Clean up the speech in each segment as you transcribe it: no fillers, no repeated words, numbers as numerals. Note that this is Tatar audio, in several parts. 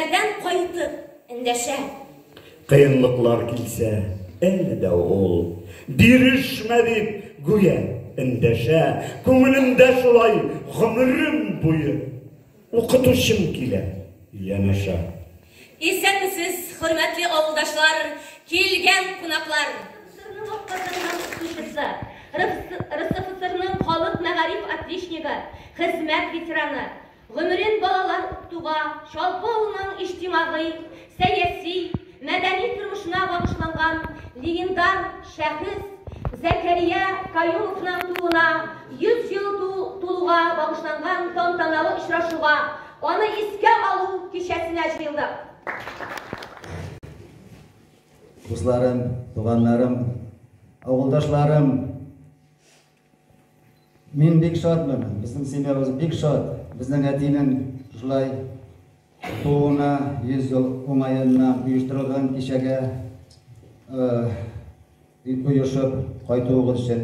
Күкләрдән кайтып эндәшә. Кыенлыклар килсә, әле дә ул. Бирешмә дип, гүя, эндәшә. Күңелемдә шулай гомерем буе. Укытучым килә янәшә. Исәнмесез, хөрмәтле авылдашлар, килгән кунаклар! РСФСРның атказанган укытучысы, РСФСРның халык мәгариф отличнигы, хезмәт ветераны, Гомерен балалар укытуга, Чалпы авылының иҗтимагый, сәяси, мәдәни тормышына багышланган легендар шәхес Зәкәрия Каюмовның тууына 100 ел тулуга багышланган тантаналы очрашуга, аны искә алу кичәсенә җыелдык. Дусларым, туганнарым, авылдашларым! Мин бик шатмын, безнең семьябыз бик шат. Безнең әтинең шулай тууына 100 ел уңаеннан оештырылган кичәгә оешып кайтуыгыз өчен.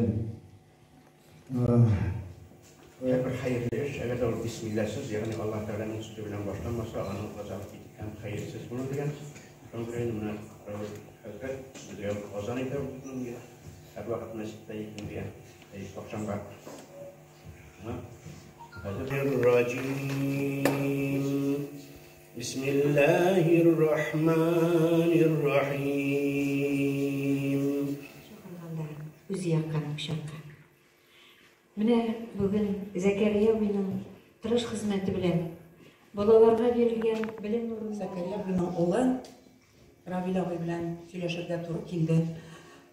Һәрбер хәерле эш, әгәр дә ул бисмилласыз, ягъни Аллаһ Тәгаләнең сүзе белән башланмаса, аның азагы китек һәм хәерсез булыр дигән. Шуңа күрә инде менә Равил хәзрәт безгә азан әйтә ул. Һәрвакыт мәчеттә икенде, ахшамга. Рраҗим. Бисмиллаһир-рахманир-рахим. Чакырганда үзе яккан учакка. Менә бүген Зәкәрия абыйның тырыш хезмәте белән балаларга бирелгән белем нурын Зәкәрия абыйның улы Равил абый белән сөйләшергә туры килде.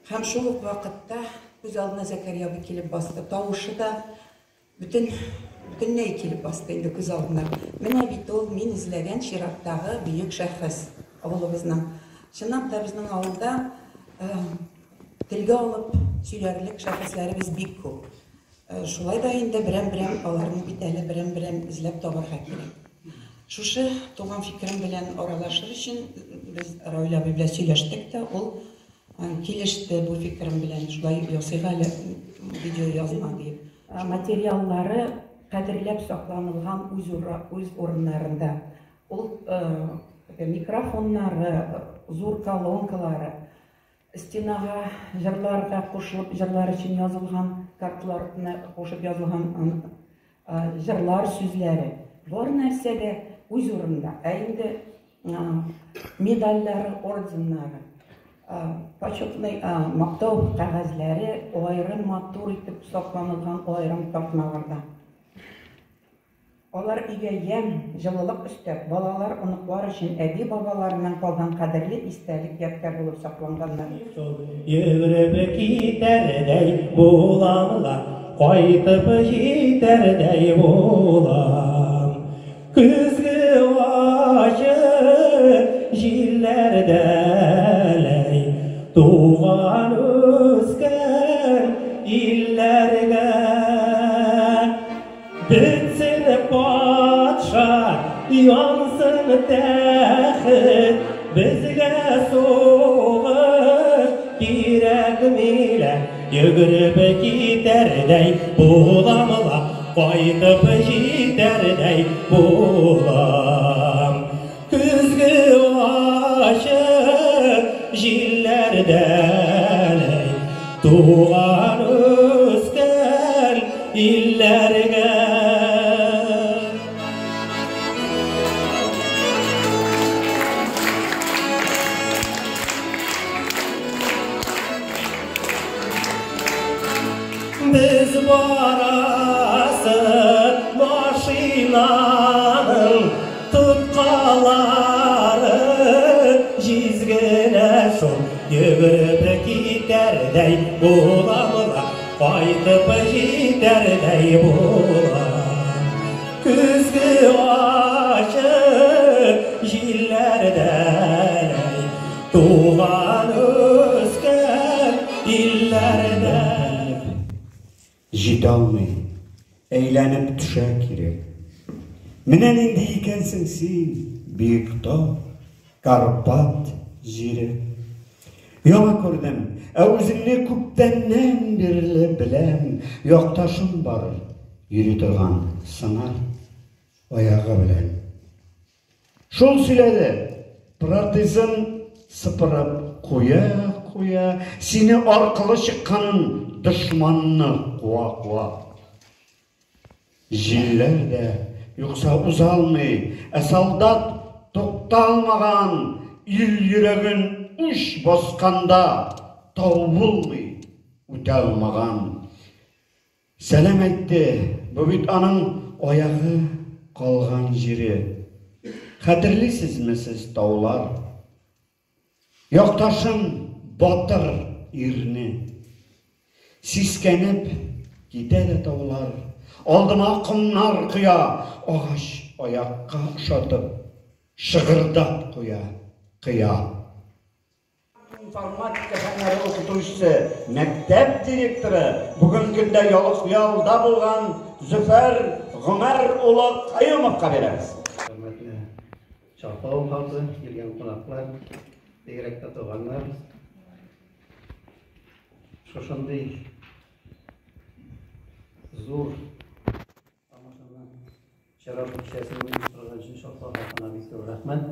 Һәм шул ук вакытта күз алдына Зәкәрия абый килеп басты. Тавышы да бөтен бөтенләй килеп басты инде күз алдына. Менә бит ул мин эзләгән чираттагы бөек шәхес авылыбызның. Чынлап та безнең авылда телгә алып сөйләрлек шәхесләребез бик күп. Шулай да инде берәм-берәм аларны бит әле берәм-берәм эзләп табарга кирәк. Шушы туган фикерем белән аралашыр өчен без Равил абый белән сөйләштек тә, ул килеште бу фикерем белән, шулай ясыйк әле видеоязма диеп. Материаллары кадерләп сакланылган үз үз урыннарында. Ул микрофоннары, зур колонкалары, Стенага җырларга кушылып, җырлар өчен язылган картларны кушып язылган җырлар сүзләре. Бар нәрсә дә үз урынында. Ә инде медальләре, орденнары, почетный мактау кәгазьләре аерым матур итеп сакланылган аерым тартмаларда. Алар өйгә ямь, җылылык өстәп, балалар, оныклар өчен әби-бабаларыннан калган кадерле истәлек-ядкәр булып сакланганнар. Йөгереп китәрдәй булам ла, Кайтып җитәрдәй булам. Көзге ачы җилләрдә ләй, Туган үскән илләргә. Бетсен патша, янсын тәхет, Безгә сугыш кирәкми лә. Йөгереп китәрдәй булам ла, Кайтып җитәрдәй булам. Көзге ачы җилләрдән туган үскән илләргә. Без барасы машинаның Тоткалары җиз генә шул, Йөгереп китәрдәй булам ла, Кайтып җитәрдәй булам. Көзге ачы җилләрдән, әй, Туган үскән илләрдә. Җитә алмый, әйләнеп төшә кире. Менә нинди икәнсең син, Биектау, Карпат җире. Яңа күрдем, ә үзеңне күптәннән бирле беләм, якташым бар, йөри торган сыңар аягы белән. Шул сөйләде, протезын сыпырып куя-куя, сине аркылы чыкканын дошманны куа-куа. Җилләр дә юкса узалмый, ә солдат тукталмаган, ил йөрәген үч басканда тау булмый, үтә алмаган. Сәлам әйтте, бу бит аның аягы калган җире. Хәтерлисезме сез таулар? Якташым батыр ирне. Сискәнеп китә дә таулар, алдыма комнар коя, агач аякка ошатып, шыгырдап куя, кыя. Информатика фәннәре укытучысы, мәктәп директоры, бүген көндә ялда булган Зөфәр Гомәр улы Каюмовка бирәбез. Хөрмәтле Чалпау халкы, килгән кунаклар, бигрәк тә туганнар. Шушындый зур тамашаны чара кичәсен оештырган өчен Чалпау халкына бик зур рәхмәт.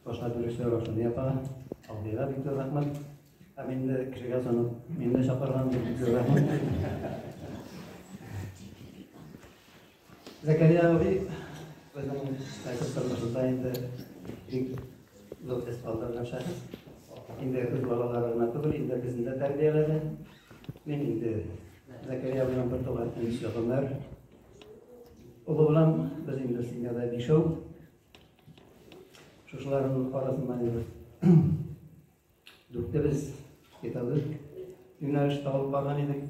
Башлап йөрүче Раушания апа, абыйга бик зур рәхмәт. Һәм инде кешегә санап мине дә чакырган бик зур рәхмәт. Зәкәрия абый безнең мәктәп тормышында инде бик зур эз калдырган шәхес. Инде үз балалары гына түгел, инде безне дә тәрбияләде. Мин инде Зәкәрия абыйның бер туган энесе Гомәр улы булам. Без инде семьяда бишәү. Шушыларның арасыннан инде дүртебез педагог юнәлештә алып барган идек.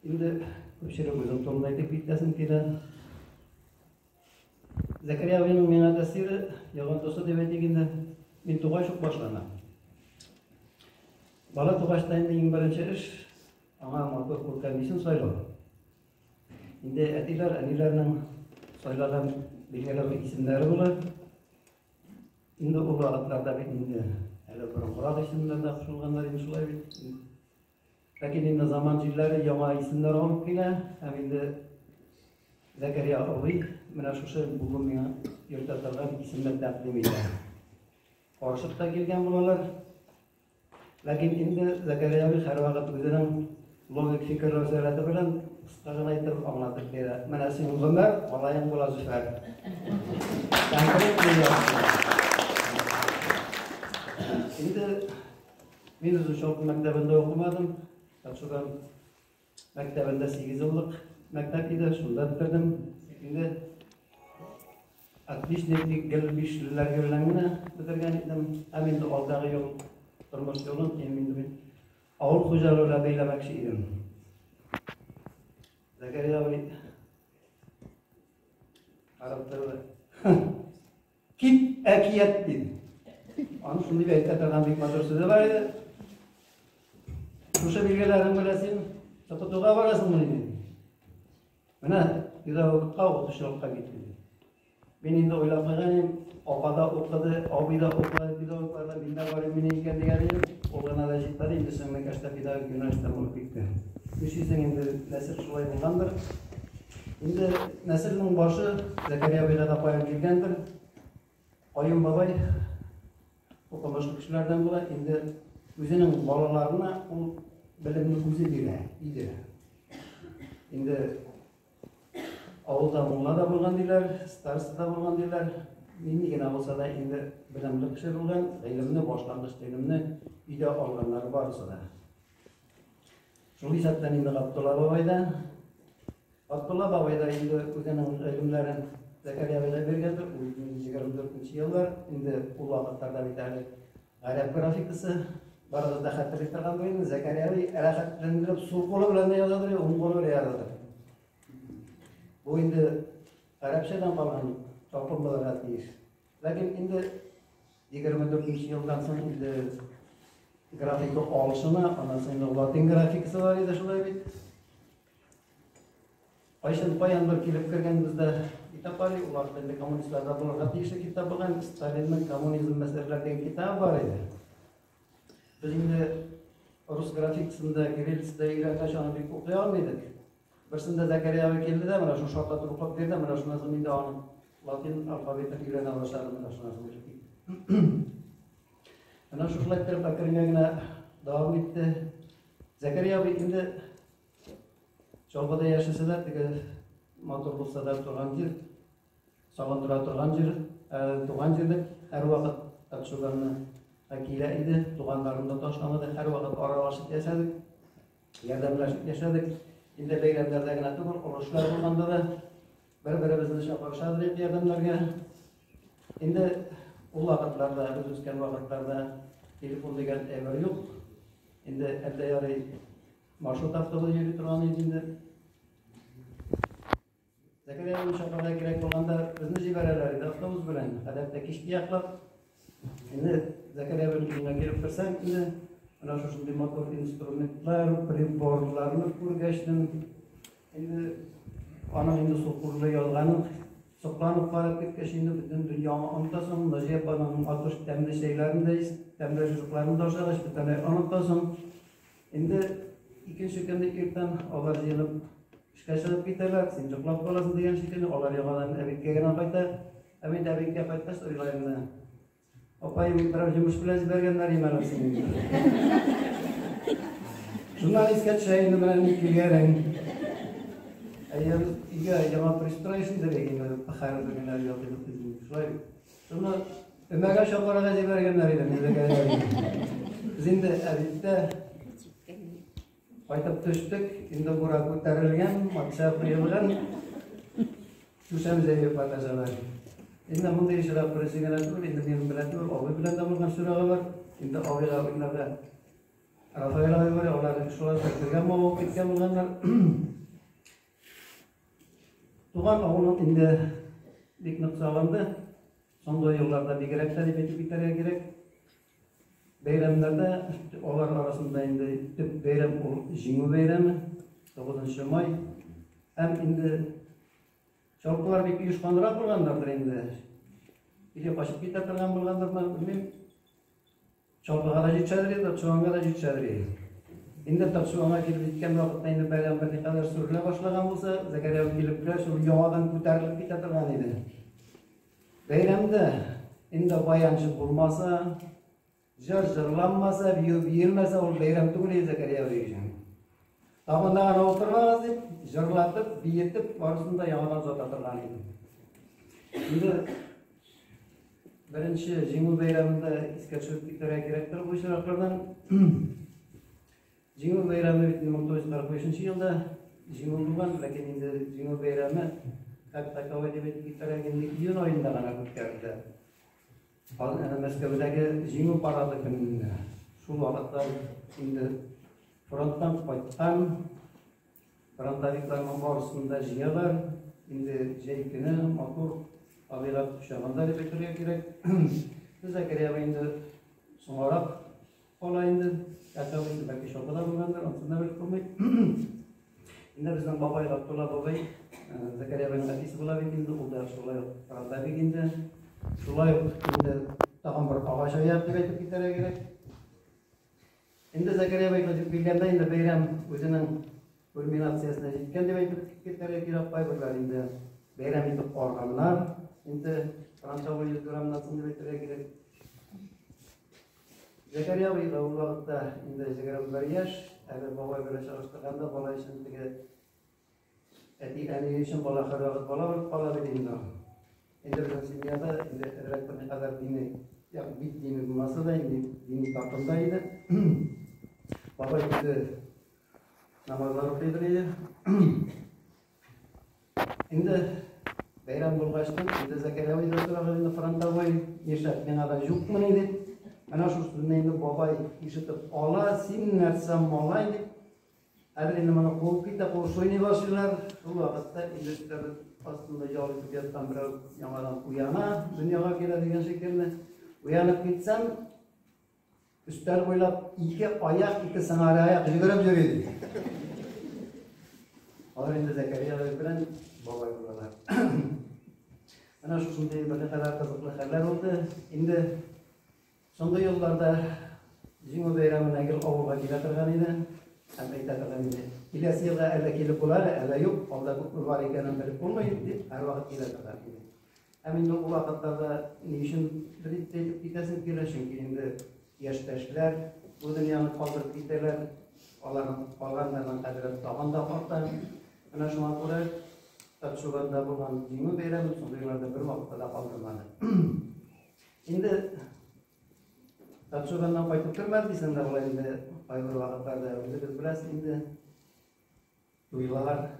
Инде күпчелек үзем турында әйтеп китәсем килә. Зәкәрия абыйның миңа тәэсире, йогынтысы дип әйтик инде, мин тугач ук башлана. Бала тугач та инде иң беренче эш аңа матур күркәм исем сайлау. Инде әтиләр, әниләрнең сайлаган билгеле бер исемнәре була. Инде ул вакытларда бит инде әле борынгырак исемнәр дә кушылганнар инде шулай бит. Ләкин инде заман җилләре яңа исемнәр алып килә һәм инде Зәкәрия абый менә шушы бүген миңа йөртә торган исемне тәкъдим итә. Карышып та килгән булалар. Ләкин инде Зәкәрия абый һәрвакыт үзенең логик фикерләү сәләте белән кыска гына итеп аңлатып бирә. Менә син Гомәр, малаең була Зөфәр. Конкретный. Инде мин үзем Чалпы мәктәбендә укымадым. Татшуган мәктәбендә 8 еллык мәктәп иде, шунда бетердем. Инде отличник дип гел бишлеләргә белән генә бетергән идем. Һәм инде алдагы юл, тормыш юлын инде мин авыл хуҗалыгы белән бәйләмәкче идем. Зәкәрия абый карап торды. Кит әкият диде. Аның шундый бер әйтә торган бик матур сүзе бар иде. Шушы билгеләрен белән син укытуга барасыңмы диде. Менә педагогка укытучылыкка кит диде. Мин инде уйлап куйган идем, апа да укыды, абый да укыды, педагоглар да, мин дә барыйм мени икән дигән идем. Ул гына да җитмәде, инде сеңлекәш тә педагог юнәлештә булып китте. Нишлисең инде, нәсел шулай булгандыр. Инде нәселнең башы Зәкәрия абыйга да каян килгәндер. Каюм бабай укымышлы кешеләрдән була. Инде үзенең балаларына ул белемне үзе бирә иде. Инде авылда мулла да булган диләр, староста да булган диләр. Нинди генә булса да инде белемле кеше булган, гыйлемне, башлангыч гыйлемне өйдә алганнар барысы да. Шул исәптән инде Габдулла бабай да. Габдулла бабай да инде үзенең гыйлемнәрен Зәкәрия абыйга биргәндер. Ул 24 еллар, инде ул вакытларда бит әле гарәп графикасы барыгыз да хәтерли торгандыр инде. Зәкәрия абый рәхәтләндереп сул кулы белән дә язадыр, уң кулы белән язадыр. Бу инде гарәпчәдән калган талпын булырга тиеш. Ләкин инде 24 елдан соң инде графика алышына, аннан соң инде латин графикасы бар иде шулай бит. Кайчан каяндыр килеп кергән бездә китап бар иде, ул вакытта инде коммунистларда булырга тиешле китап булган, Сталинның коммунизм мәсьәләләре дигән китабы бар иде. Без инде рус графикасында, кириллицада өйрәнгәч, аны бик укый алмый идек. Берсендә Зәкәрия абый килде дә, менә шуны шартлатып укып бирде, менә шуннан соң мин дә аны Латин алфавитын өйрәнә башладым менә шуннан соң килеп китте. Менә шушылай иттереп әкренгә генә дәвам итте. Зәкәрия абый инде Чаллыда яшәсә дә, теге матур булса да торган җир, сагындыра торган җир, туган җир дип һәрвакыт Акчурганны килә иде, туганнарын да ташламады, һәрвакыт аралашып яшәдек, ярдәмләшеп яшәдек. Инде бәйрәмнәрдә генә түгел, орышлар булганда да бер-беребезне чакырыша идек ярдәмнәргә. Инде ул вакытларда, без үскән вакытларда телефон дигән әйбер юк. Инде әллә ярый маршрут автобус йөри торган иде инде. Зәкәрия абыйны чакырырга кирәк булганда безне җибәрәләр иде автобус белән. Гадәттә кичке яклап. Инде Зәкәрия абыйның өенә килеп керсәң, инде менә шушындый матур инструментлар, приборларны күргәчтен, инде аның инде сукырлы язганын сокланып карап киткәч, инде бөтен дөньяңа онытасың. Наҗия апаның матур тәмле чәйләрен дә, тәмле ризыкларын да ашагач, бөтенләй онытасың. Инде икенче көнне иртән алар җыенып эшкә чыгып китәләр, син йоклап каласың дигән шикелле, алар яңадан әбиткә генә кайта. Ә мин әбиткә кайткач уйлыйм менә. Апаем берәр йомыш белән җибәргәннәр име әле сине. Шуннан искә төшә инде менә ник килгәнең. Әйе, өйгә яңа пристрой эшлидер инде, пахар генә ятып бит. Шулай бит. Шуны өмәгә чакырырга җибәргәннәр иде безгә. Без инде әбиттә кайтып төштек, инде бура күтәрелгән, матча коелган. Түшәм җәеп батачалар. Инде мондый очрак беренче генә түгел, инде минем белән түгел, абый белән дә булган очрагы бар. Инде абыйга уйнарга Рафаэль абый бар, алар шулай бергә мавыгып киткән булганнар. Туган авылым инде бик нык сагынды. Соңгы елларда бигрәк тә дип әйтеп китәргә кирәк. Бәйрәмнәрдә алар арасында инде төп бәйрәм ул Җиңү бәйрәме, 9 май. Һәм инде чалпылар бик оешканрак булгандардыр инде. Или качып китә торган булгандырмы, белмим. Чаллыга да җитшәдер иде, Тотшуанга да җитшәдер иде. Инде Тотшуанга килеп җиткән вакытта инде бәйрәм берникадәр сүрелә башлаган булса, Зәкәрия абый килеп керә, шул яңадан күтәрелеп китә торган иде. Бәйрәмдә инде баянчы булмаса, җыр җырланмаса, бию биелмәсә, ул бәйрәм түгел иде Зәкәрия абый өчен. Табында гына утырмагыз дип, җырлатып, биетеп, барысын да яңадан озата торган иде. Инде Беренче Җиңү бәйрәмендә искә төшереп китәргә кирәктер бу очраклардан. Җиңү бәйрәме бит 1945 елда җиңү булган, ләкин инде Җиңү бәйрәме как таковой дип әйтеп китәргә инде июнь аенда гына үткәрелде. Мәскәүдәге Җиңү парады көнендә. Шул вакытта инде фронттан кайткан Фронтовикларның барысын да җыялар. Инде җәй көне матур табигать кочагында дип әйтергә кирәк. Без Зәкәрия абый инде соңарак кала инде. Әтә абый бәлки чалпыда булгандыр, анысын да белеп булмый. Инде безнең бабай Габдулла бабай Зәкәрия абыйның әтисе була бит инде, ул да шулай ук фронтовик инде. Шулай ук инде тагын бер агач аяк дип әйтеп китәргә кирәк. Инде Зәкәрия абый кайтып килгәндә инде бәйрәм үзенең кульминациясенә җиткән дип әйтеп китәргә кирәк. Кайберләр инде бәйрәм итеп арганнар. Инде фронтовой 100 граммнан соң дип әйтергә кирәк. Зәкәрия абый да ул вакытта инде 21 яшь, әле бабай белән чагыштырганда бала өчен теге Әти-әни өчен бала һәрвакыт бала булып кала бит инде. Инде безнең семьяда инде әзрәк берникадәр дини, ягъни бик дини булмаса да, инде дини тартымда иде. Бабай үзе намазлар укыйдыр иде. Инде бәйрәм булгачтын, инде Зәкәрия абый да сораган инде фронтовой, нишләп миңа да юкмыни дип. Менә шул сүзне инде бабай ишетеп ала, син нәрсә малай дип. Хәзер инде моны куып китә, куып уйный башлыйлар. Шул вакытта инде өстәл астында ял итеп яткан берәү яңадан уяна, дөньяга килә дигән шикелле. Уянып китсәм, өстәл буйлап ике аяк, ике сыңар аяк йөгереп йөри ди. Алар инде Зәкәрия абый белән бабай булалар. Менә шушындый берникадәр кызыклы хәлләр булды. Инде Соңгы елларда Җиңү бәйрәменә гел авылга килә торган иде һәм әйтә торган иде. Киләсе елга әллә килеп була әле, әллә юк, алда күпме бар икәнен белеп булмый, дип һәрвакыт килә торган иде. Һәм инде ул вакытларда ни өчен бер итеп әйтеп китәсем килә, чөнки инде яшьтәшләр бу дөньяны калдырып китәләр, аларның калганнарның кадере тагын да арта. Менә шуңа күрә Татшуганда булган Җиңү бәйрәмен соңгы елларда бер вакытта да калдырмады. Инде Татшуганнан кайтып кермәде дисәң дә була инде, кайбер вакытларда үзегез беләсез инде. Туйлар.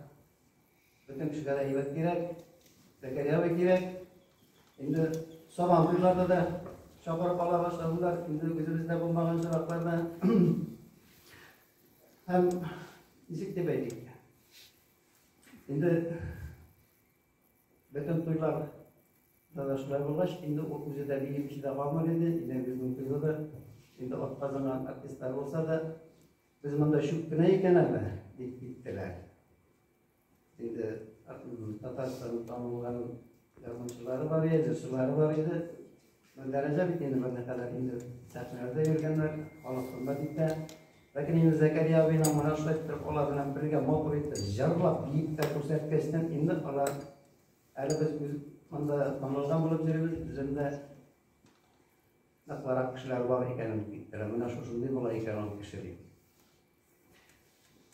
Бөтен кешегә дә әйбәт кирәк. Зәкәрия абый кирәк. Инде сабан туйларда да чакырып ала башладылар. Инде үзебездә булмаган чаракларда. Һәм ничек дип әйтик? Инде бөтен туйлар да шулай булгач, инде ул үзе дә биемичә дә калмады инде. Инде безнең туйда да инде атказанган артистлар булса да, Без монда чүп кенә икән әле, дип киттеләр. Инде Татарстанның танылган гармунчылары бар иде, җырчылары бар иде. Бер дәрәҗә бит инде берникадәр инде сәхнәләрдә йөргәннәр, халык хөрмәт итә. Ләкин инде Зәкәрия абыйның менә шулай итеп алар белән бергә матур итеп җырлап, биеп тә күрсәткәчтән инде алар әле без үз монда танылган булып йөрибез, үзендә Ныклырак кешеләр бар икәнен китерә. Менә шушындый була икән ул кеше дип.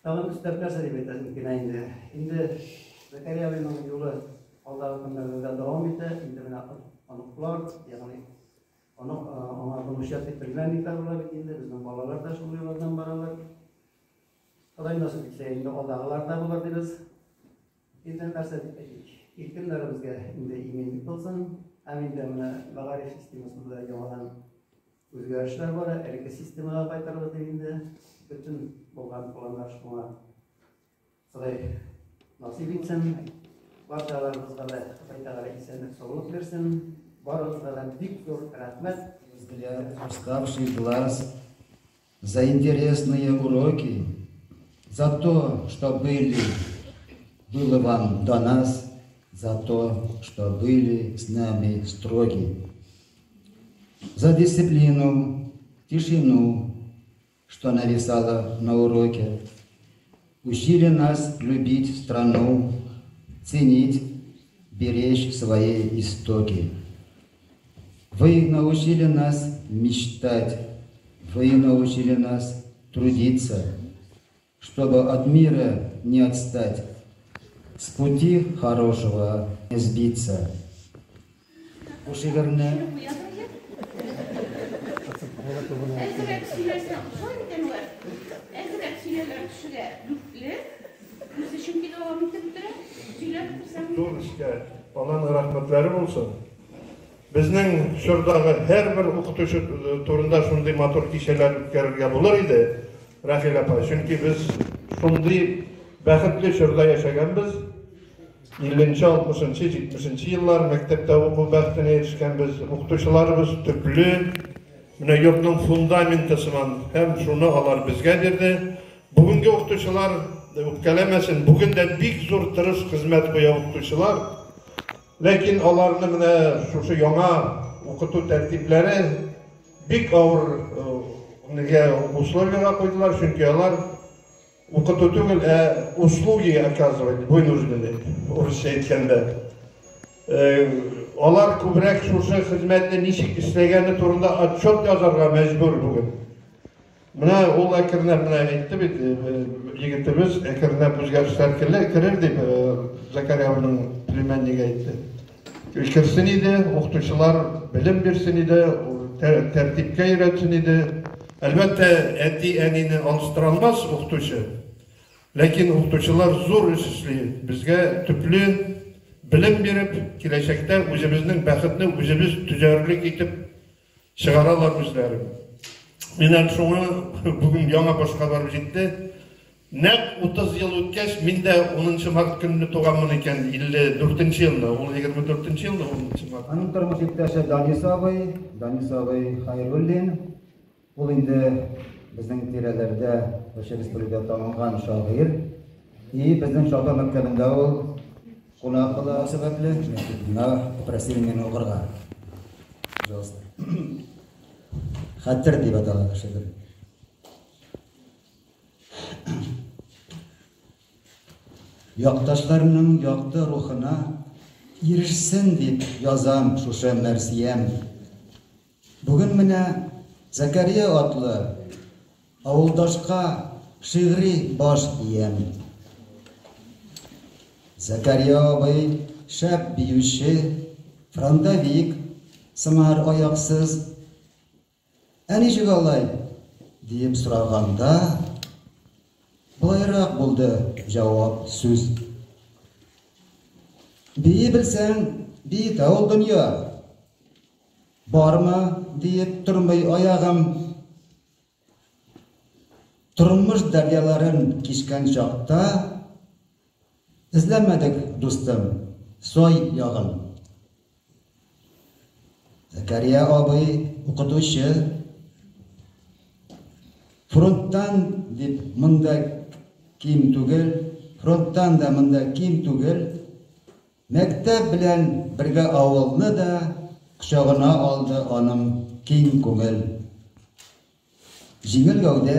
Тагын өстәп нәрсә дип әйтәсем килә инде. Инде Зәкәрия абыйның юлы алдагы көннәрдә дә дәвам итә. Инде менә оныклар, ягъни онык аңа внучат дип племянниклар була бит инде. Безнең балалар да шул юлдан баралар. Ходай насыйп итсә, инде алдагылар да булыр дибез. Инде нәрсә дип әйтик, ил-көннәребезгә инде иминлек булсын. Һәм инде менә мәгариф системасында яңадан үзгәрешләр бара, элекке системага кайтарабыз дип инде бөтен булган планнар шуңа. Ходай насыйп итсен. Барчаларыбызга да Ходай Тәгалә исәнлек, саулык бирсен. Барыгызга да бик зур рәхмәт. Взгляд, уставший глаз, за интересные уроки, за то, что были, было вам до нас, за то, что были с нами строги. За дисциплину, тишину, что нависала на уроке, учили нас любить страну, ценить, беречь свои истоки. Вы научили нас мечтать, вы научили нас трудиться, чтобы от мира не отстать, с пути хорошего не сбиться. Бу шигырьне Әзрәк сөйләсәң, ошар икән алар. Әзрәк сөйләгән кешегә дүртле, үзе чөнки дәвам итеп бетерә. Сөйләп бетерсәң. Зур эшкә Алланың рәхмәтләре булсын. Безнең чордагы һәрбер укытучы турында шундый матур кичәләр үткәрергә булыр иде, Рәхилә апа, чөнки без шундый бәхетле чорда яшәгәнбез. 50 нче, 60 нчы, 70 нче еллар мәктәптә уку бәхетенә ирешкәнбез. Укытучыларыбыз төпле, менә йортның фундаменты сыман һәм шуны алар безгә бирде. Бүгенге укытучылар үпкәләмәсен, бүген дә бик зур тырыш хезмәт куя укытучылар. Ләкин аларны менә шушы яңа укыту тәртипләре бик авыр нигә условиягә куйдылар, чөнки алар укыту түгел, ә услуги оказывать вынуждены, урысча әйткәндә. Алар күбрәк шушы хезмәтне ничек эшләгәне турында отчет язарга мәҗбүр бүген. Менә ул әкренләп менә әйтте бит, егетебез әкренләп үзгәрешләр керер дип, Зәкәрия абының племяннигы әйтте. Керсен иде, укытучылар белем бирсен иде, тәртипкә өйрәтсен иде. Әлбәттә, әти-әнине алыштыра алмас укытучы. Ләкин укытучылар зур эш эшли, безгә төпле белем биреп, киләчәктә үзебезнең бәхетне үзебез төзәрлек итеп Чыгаралар үзләре. Мин әле шуңа бүген яңа башка барып җитте. Нәкъ 30 ел үткәч, мин дә 10 март көнне туганмын икән, 54 елны, ул 24 елны 10 март. Аның тормыш иптәше Данис абый, Данис абый Хәйруллин. Ул инде безнең тирәләрдә, вообще республикада танылган шагыйрь. И безнең Чалпы мәктәбендә ул кунак була сәбәпле, миңа попросили мине укырга. Пожалуйста. Хәтер дип атала шигырь. Якташларның якты рухына Ирешсен дип язам шушы мәрсиям. Бүген менә Зәкәрия атлы авылдашка шигъри баш иям. Зәкәрия абый шәп биюче, фронтовик, сыңар аяксыз. Ә ничек алай? Диеп сораганда, болайрак булды җавап сүз. Бии белсәң, биетә ул дөнья. Бармы, диеп тормый аягым. Тормыш дәрьяларын кичкән чакта, эзләмәдек, дустым, сай ягын. Зәкәрия абый укытучы. Фронттан дип монда ким түгел, фронттан да монда ким түгел. Мәктәп белән бергә авылны да кочагына алды аның киң күңел. Җиңел гәүдә,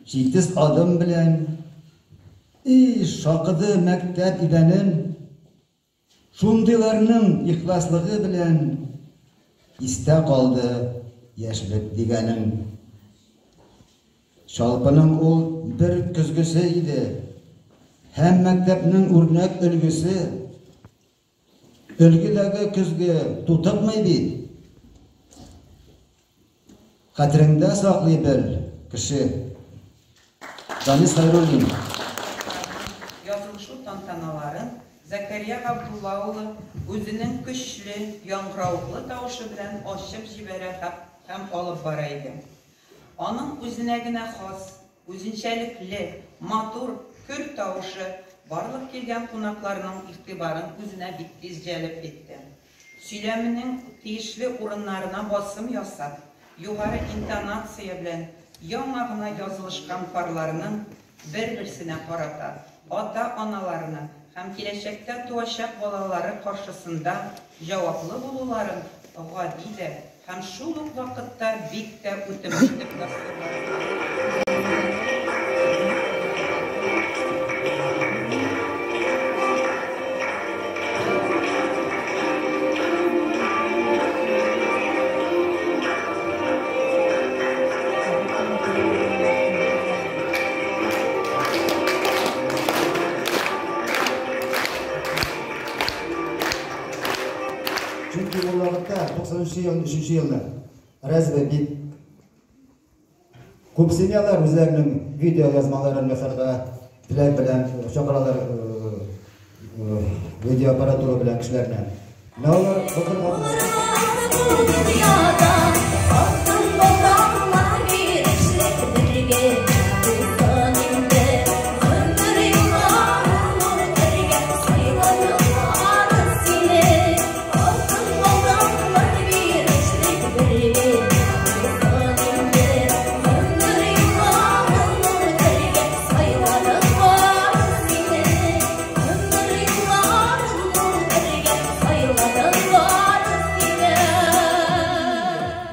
җитез адым белән, и, шакыды мәктәп идәнен. Шундыйларның ихласлыгы белән истә калды яшьлек дигәнең. Чалпының ул бер көзгесе иде һәм мәктәпнең үрнәк өлгесе. Өлгедәге көзге тутыкмый бит. Хәтереңдә саклый бел, кеше. Данис Хәйруллин. Язылышу тантаналарын Зәкәрия Габдулла улы үзенең көчле, яңгыравыклы тавышы белән ачып җибәрә һәм алып бара иде. Аның үзенә генә хас, үзенчәлекле, матур, көр тавышы барлык килгән кунакларның игътибарын үзенә бик тиз җәлеп итте. Сөйләменең тиешле урыннарына басым ясап, югары интонация белән яңа гына язылышкан парларның бер-берсенә карата, ата-аналарына һәм киләчәктә туачак балалары каршысында җаваплы булуларын гади дә һәм шул ук вакытта бик тә үтемле итеп тасвирлады. Чөнки ул вакытта, 93 ел, 3 елда, разве бик күп семьялар үзләренең видео язмаларын ясарга теләк белән чакыралар видеоаппаратура белән кешеләрне. Менә алар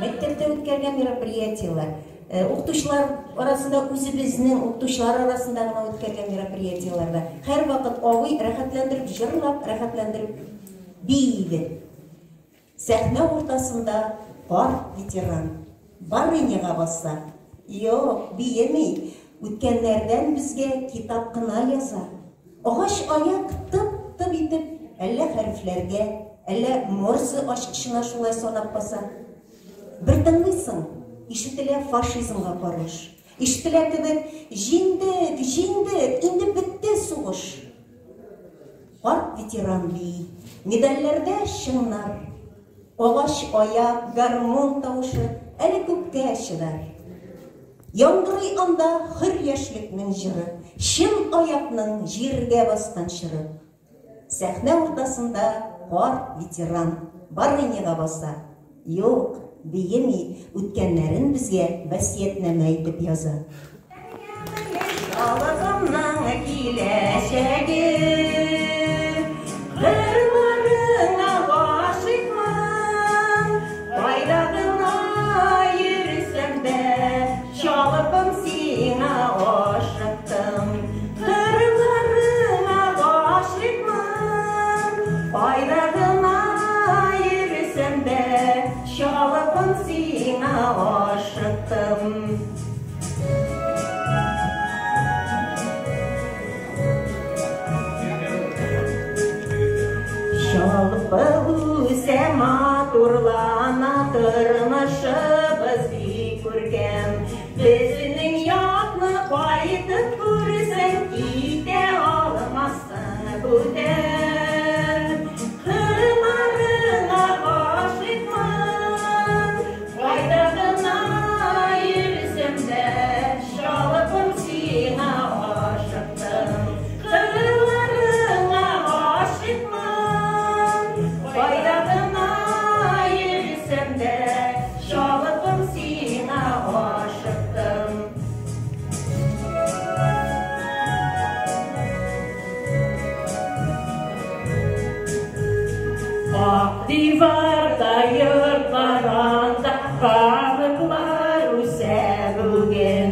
Мәктәптә үткәргән мероприятиеләр, укытучылар арасында үзебезнең укытучылар арасында гына үткәргән мероприятиеләрдә һәрвакыт абый рәхәтләндереп җырлап, рәхәтләндереп бии иде. Сәхнә уртасында карт ветеран барыняга басса, юк, биеми, үткәннәрдән безгә китап кына яза. Агач аяк тып-тып итеп, әллә хәрефләргә, әллә Морзе ачкычына шулай санап баса. Бер тыңлыйсың, ишетелә фашизмга карыш. Ишетелә кебек, җиңдек, җиңдек, инде бетте сугыш. Карт ветеран бии, медальләрдә чыңнар. Агач аяк, гармун тавышы әле күпкә чыдар. Яңгырый анда хөр яшьлекнең җыры, чын аякның җиргә баскан чоры. Сәхнә уртасында карт ветеран барыняга баса. Юк, биеми, үткәннәрен безгә васыятьнамә итеп яза. Халкымның киләчәге, кырларыңа гашыйкмын, кайда гына йөрсәм дә, чалыпым сиңа ашыктым. Кырларыңа гашыйкмын, сиңа ашыктым. Чалпы үсә, матурлана, тормышыбыз бик күркәм. Безнең якны кайтып күрсәң, китә алмассың бүтән. Кырларыңа гашыйкмын, кайда гына йөрсәм дә, чалпым сиңа ашыктым. Кырларыңа гашыйкмын, кайда гына йөрсәм дә, чалпым сиңа ашыктым. Ак диварда йортлар анда кабыклар үсә бүген.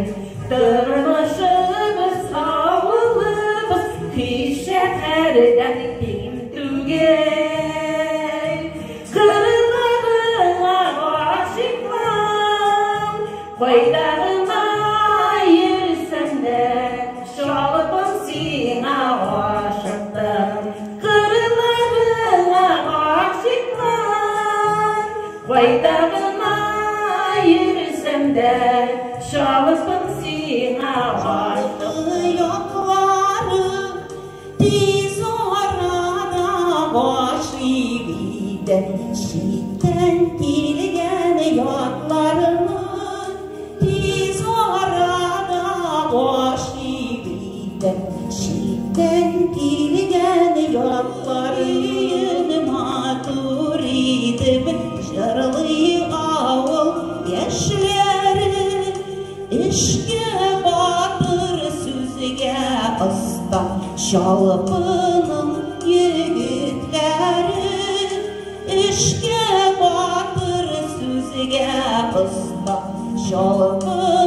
Тормышыбыз, авылыбыз һич шәһәрдән ким түгел. Кырларыңа гашыйкмын, кайда гына йөрсәм дә, чалпым сиңа ашыктым. Кырларыңа гашыйкмын, кайда гына йөрсәм дә, чалпым сиңа ашыктым. Яклары тиз арада гашыйк итә, читтән килгән ятларны тиз арада гашыйк итә, читтән килгән ятларын матур итеп җырлый авыл яшьләре. Эшкә батыр, сүзгә оста Чалпының егетләре. Эшкә батыр, сүзгә оста Чалпының